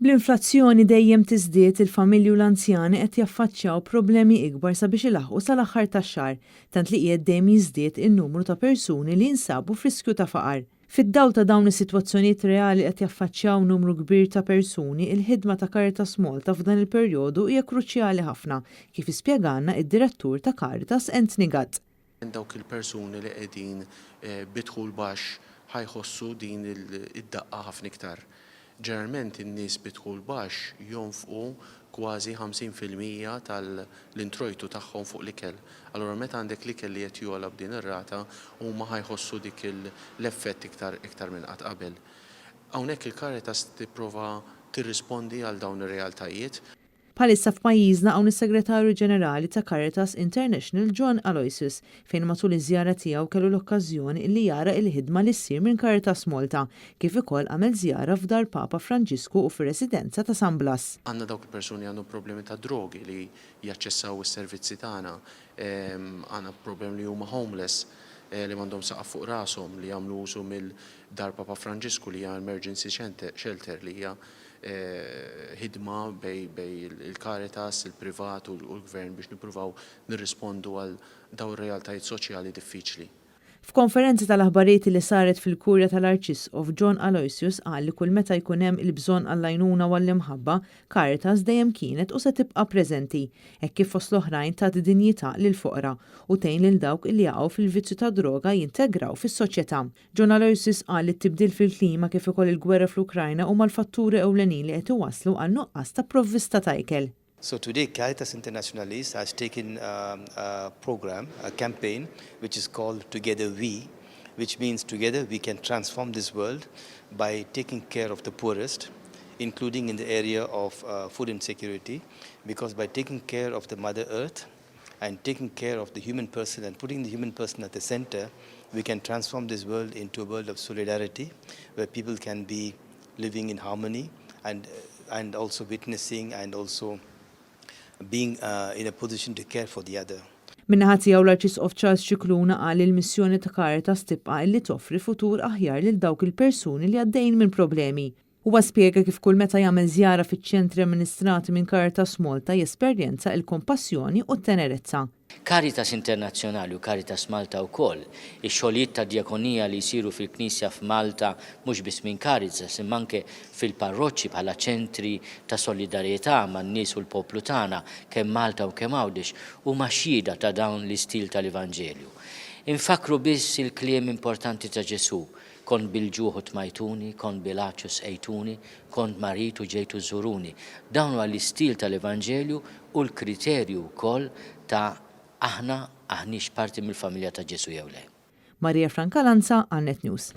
Bl-inflazzjoni dejjem tiżdied, il-familji u l-anzjani qed jaffaċċjaw problemi ikbar sabiex ilaħħqu sal-aħħar tax-xahar, tant li qiegħed dejjem jiżdied in-numru ta' persuni li jinsabu f'riskju ta' faqar. Fid-dawl ta' dawn is-sitwazzjonijiet reali li qed jaffaċċjaw numru kbir ta' persuni, il-ħidma ta' Caritas Malta f'dan il-perjodu hija kruċjali ħafna, kif ispjegalna id-Direttur ta' Caritas Anthony Gatt. Dawk il-persuni li qegħdin bi dħul baxx ħa jħossu din id-daqqa ħafna iktar. Ġeneralment in-nies bi dħul baxx jonfqu kważi 50% tal-introjtu tagħhom fuq l-ikel. Allura meta għandek l-ikel li qed jogħla b'din ir-rata, huma ħa jħossu dik l-effett iktar iktar minn qatt qabel. Hawnhekk il-Caritas tipprova tirrispondi għal dawn ir-realtajiet. Bħalissa f'pajjiżna hawn is-Segretarju Ġenerali ta' Caritas International John Aloysius fejn matul iż-żjara tiegħu kellu l-okkażjoni li jara il-ħidma li ssir minn Caritas Malta kif ukoll għamel żjara f'Dar Papa Franġisku u fir-residenza ta' San Blas. Għandna dawk il-persuni għandhom problemi ta' drogi li jaċċessaw is-servizzi tagħna. Għandna problemi li huma homeless, li m'għandhom saqaf fuq rashom, li jagħmlu użu mill-Dar Papa Franġisku li hija emergency shelter li hija ħidma bejn il-Caritas, il-privat u l-gvern biex nippruvaw nirrispondu għal dawn ir-realtajiet soċjali diffiċli. F'konferenza tal-aħbarijiet li saret fil-Kurja tal-Arċisqof John Aloysius qal li kull meta jkun hemm il-bżonn għall-għajnuna u għall-imħabba, Caritas dejjem kienet u se tibqa' preżenti, hekk kif fost l-oħrajn tat dinjità lill-foqra u tgħin lil dawk li jaqgħu fil-vizzju tad-droga jintegraw fis-soċjetà. John Aloysius qal li t-tibdil fil-klima kif ukoll il-gwerra fl-Ukrajna huma l-fatturi ewlenin li qed iwasslu għal nuqqas ta' provvista ta' ikel. So today Caritas Internationalis has taken a program, a campaign, which is called Together We, which means together we can transform this world by taking care of the poorest, including in the area of food insecurity, because by taking care of the Mother Earth and taking care of the human person and putting the human person at the center, we can transform this world into a world of solidarity where people can be living in harmony and also witnessing and also being in a position to care for the other. Min-naħa tiegħu l-Arċisqof Charles Scicluna qal li l-missjoni ta' Caritas tibqa' illi toffri futur aħjar lil dawk il-persuni li għaddejjin minn problemi. Huwa spjega kif kull meta jagħmel żjara fiċ-ċentri amministrati minn Caritas Malta jesperjenza il-kompassjoni u t-tenerezza. Caritas Internazzjonali u Caritas Malta wkoll, ix-xogħlijiet ta' djakonija li jsiru fil-Knisja f'Malta mhux biss minn Caritas imma anke fil-parroċċi bħala ċentri ta' solidarjetà man-nies u l-poplu tagħna kemm Malta u kemm Għawdex huma xhieda ta' dawn l-istil tal-Ivanġelju. Infakkru biss il-kliem importanti ta' Ġesù, Kont bil-ġuħ u tmajtuni, kont bil-għatx u sqejtuni, kont marid u ġejtu żżuruni. Dawn huwa l-istil tal-Evanġelju u l-kriterju wkoll ta' aħna aħniex parti mill-familja ta' Ġesù jew le. Maria Francalanza għal Net News.